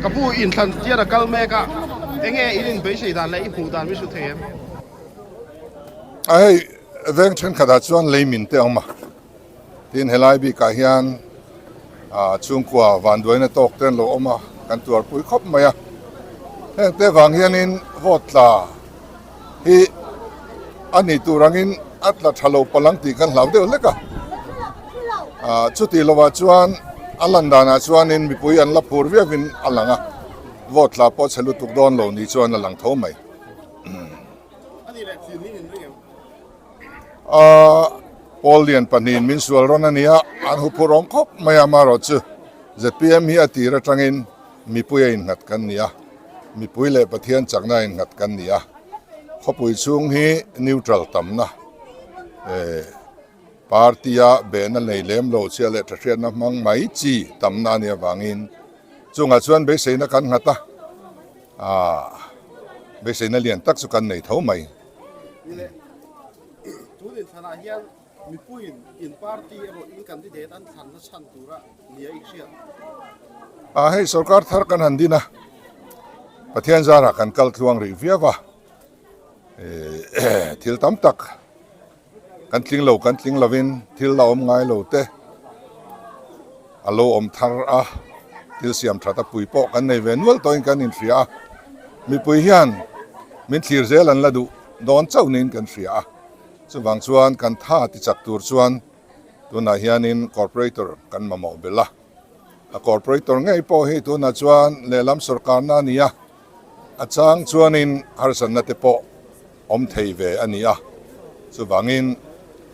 Ka pu inthlan chian a kal mek a, enge in inbeisei dan leh i hmuh dan min hrilh thei em? A hei veng thenkhatah chuan lei min te a awm a, tin helai bikah hian chhungkua vanduaina tawk te an lo awm a, kan tuarpui khawp mai a, heng te vang hianin vote tla hi a ni tur angin a tla tha lo palh ang tih kan hlau deuh hlek a, ah chuti lovah chuan a lan danah chuanin mipui an la phur viauin a lang a, vote tla pawh chhe lutuk dawn lo ni chuan a lang tho mai. Ah pawl lian pahnihin min sual rawn a nia, an huphurh awm khawp mai a, amaherawhchu zpm hi a tir atangin mipui a innghat kan ni a, mipui leh Pathian chakna a innghat kan ni a, khawpui chhung hi neutral tamna eh party a behna nei lem lo chhia leh thahriatna hmang mai chi tamna a nih avangin chungah chuan beiseina kan nghat a, ah beiseina lian tak chu kan nei tho mai. Mipuiin in party emaw in candidate an thlanna chhan tura nia i hriat. Ah hei sorkar thar kan han din a, Pathian zarah kan kal tluang rih viau a, eh thil tam tak kan tling lo kan tling lovin thil la awm ngai lo te a lo awm thar a, thil siam that a pui pawh kan nei ve nual tawhin kan inhria a, mipui hian min thlir zel an la duh dawn chauh niin kan hria a. Chuvang chuan kan tha ti chak tur chuan tunah hianin corporator kan mamawh belh a, a corporator ngei pawh hi tunah chuan lehlam sawrkarna a ni a, a chang chuanin harsatna te pawh awm thei ve a ni a, chuvangin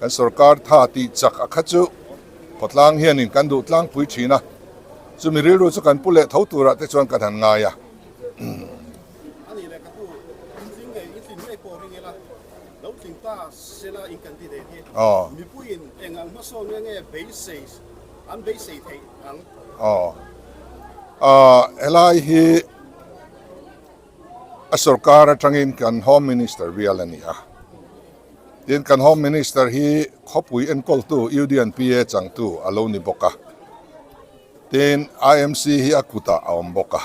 kan sawrkar tha tih chak a kha chu khawtlang hianin kan duh tlangpui thin a, chumi rilru chu kan pu leh tho turah te chuan kan han ngai a. Lo tling ta sela in candidate hi mipuiin eng ang hmasawn nge nge beisei an beisei theih ang? Aw helai hi a sorkar atangin kan Home Minister bial a ni a, tin kan Home Minister hi khawpui enkawltu UDNPA changtu a lo ni bawk a, tin IMC hi a kutah a awm bawk a,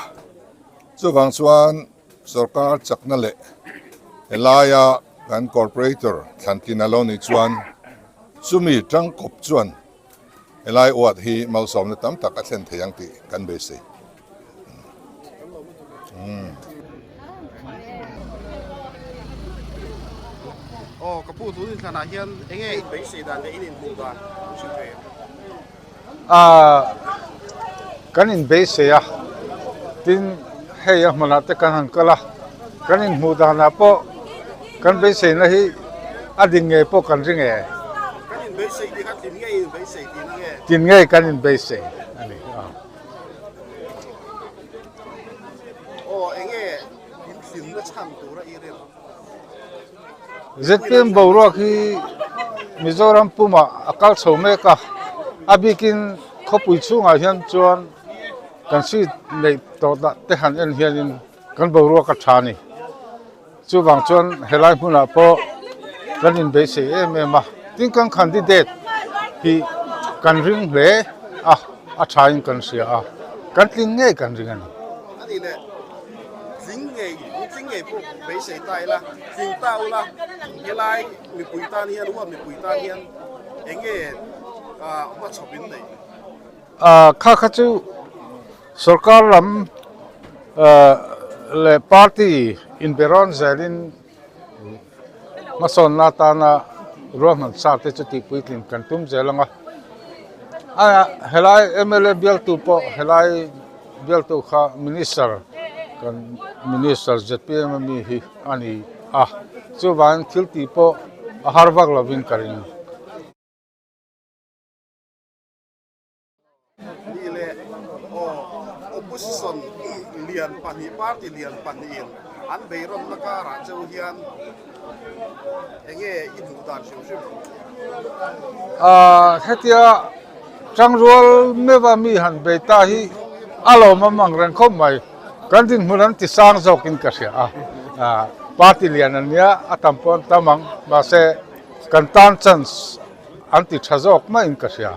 chuvang chuan Sorkar chakna leh helaia kan corporator thlantlin a lo nih chuan chumi tangkawp chuan helai uat hi malsawmna tam tak a thlen thei ang tih kan beisei. Aw ka pu tun inthlanah hian enge in beisei dan leh in inhmuh dan in hrilh thei em? Ahh kan inbeisei a tin hei a hmunah te kan han kal a kan inhmuh danah pawh kan beiseina hi a ding ngei pawh kan ring e. Kan inbeisei tih kha tlin ngei inbeisei tihna nge? Tlin ngei kan inbeisei a ni a. Aw enge in tlinna chhan tura i rin? Zpm boruak hi Mizoram pumah a kal chho mek a, a bikin khawpui chhungah hian chuan kan seat neih tawh dah te han en hianin kan boruak a tha a ni. Chuvang chuan helai hmunah pawh kan inbeisei em em a, tin kan candidate hi kan ring hle a, a thain kan hria a, kan tling ngei kan ring a ni. Tling ngei, tling ngei pawh beisei ta ila, tling ta ula helai mipui tan hian, huat mipui tan hian eng nge hmachhawp in neih? Kha kha chu sorkar lam leh party inberawn zelin hmasawnna atana ruahman sa te chu tihpuitlin kan tum zel ang a, a helai mla bialtu pawh helai bialtu kha minister kan minister zpm ami hi a ni a chuvangin thil tih pawh a har vak lovin ka ring. Ni leh aw opposition lian pahnih party lian pahnihin an beirawnna karah cheu hian enge i duh dan hrim hrim? Ahh hetia tangrual meuha mi han bei ta hi a lawmawm ang reng khawp mai. Kan dinhmun an ti sang zawkin ka hria a, ahh party lian an nia a tam pawh an tam ang mahse kan tan chance An ti tha zawk maiin ka hria.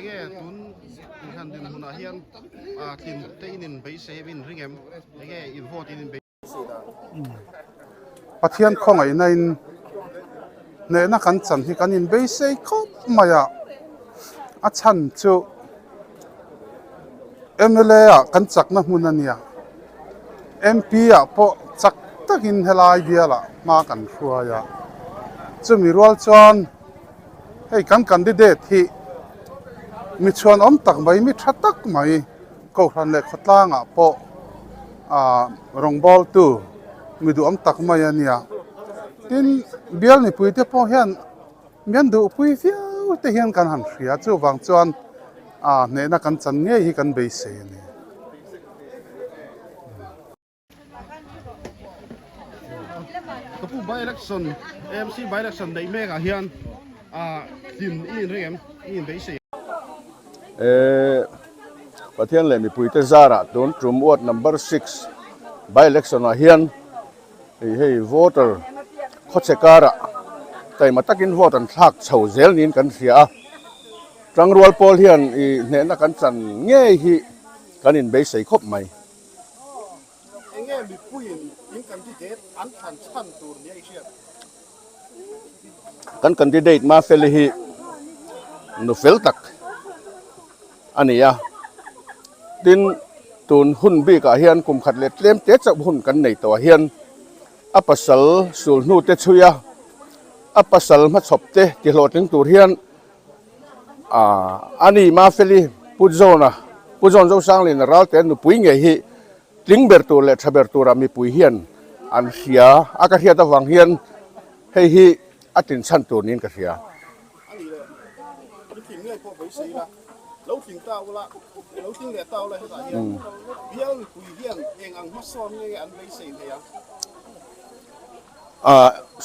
Enge tun inthlan dinhmunah hian tlin te in inbeisei em in ring em? Enge in vote in inbeisei dan? Pathian khawngaihna in hnehna kan chan hi kan inbeisei khawp mai a, a chhan chu mla ah kan chakna hmun a nia, MP ah pawh chak takin helai bialah hma kan hruai a, chumi rual chuan hei kan candidate hi mi chhuanawm tak mai mi tha tak mai kohhran leh khawtlangah pawh ah rawngbawltu mi duhawm tak mai a nia tin bial mipui te pawh hian mian duhpui viau te hian kan han hria chuvang chuan ah hnehna kan chan ngei hi kan beisei a ni. Ka pu by election AMC by election neih mek ah hian ah hlim i inring em i inbeisei Eh Pathian leh mipuite zarah tun tum ward number 6 by election ah hian hei hei voter khawchhe karah taima takin vote an thlak chho zel niin kan hria a tangrual pawl hian ih hnehna kan chan ngei hi kan inbeisei khawp mai. Enge mipuiin in candidate an thlan chhan tur nia i hriat? Kan candidate Mafeli hi nu fel tak a ni a, tin tun hun bikah hian kum khat leh tlem te chauh hun kan nei tawh ah hian a pasal sul hnu te chhui a, a pasal hmachhawp te ti hlawhtling tur hian Aah a ni Mafeli Pu John-a Pu John Zosanglina Ralte nupui ngei hi tling ber tur leh tha ber tura mipui hian an hria a ka hriat avang hian hei hi a tlin chhan tur niin ka hria. A ni le, i tling ngei pawh beisei ila, lo tling ta ula, lo tling leh ta ula hetah hian bial mipui hian eng ang hmasawn nge an beisei thei ang?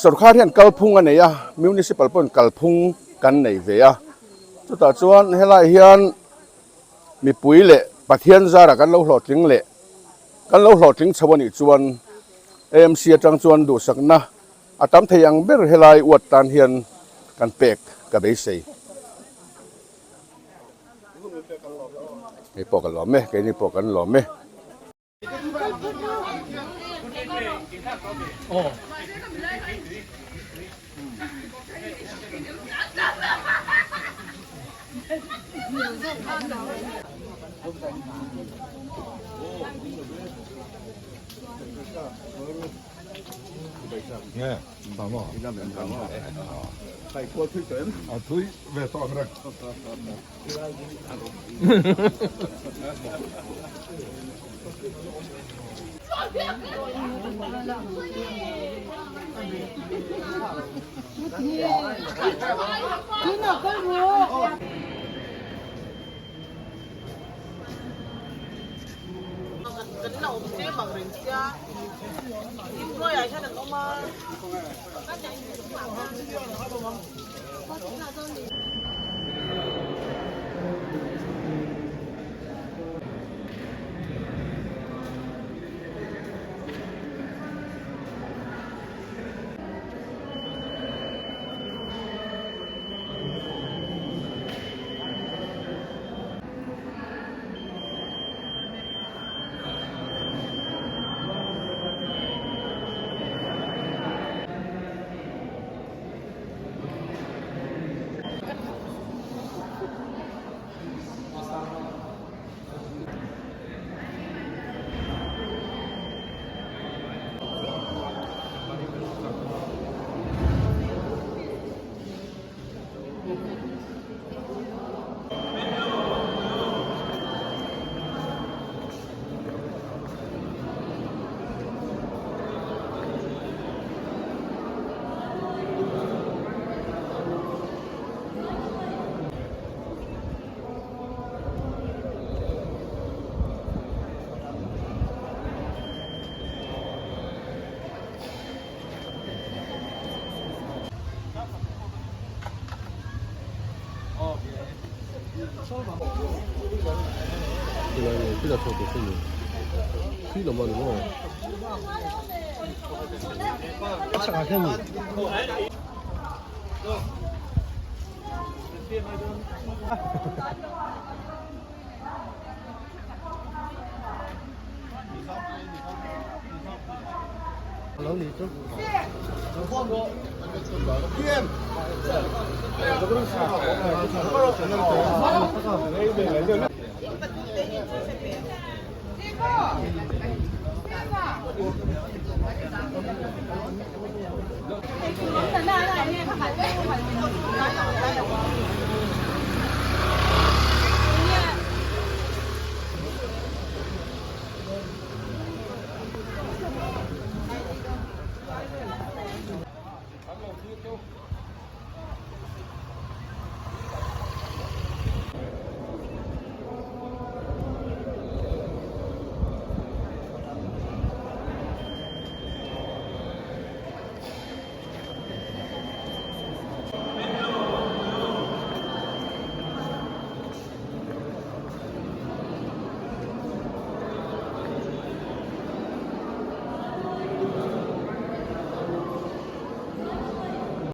Sorkar hian kalphung a nei a, Municipal pawhin kalphung kan nei ve a. Chutah chuan helai hian mipui leh Pathian zara kan lo hlawhtling leh kan lo hlawhtling chho a nih chuan AMC atang chuan duhsakna a tam thei ang ber helai uat tan hian kan pek ka beisei. Hei pawh ka lawm e, keini pawh kan lawm e.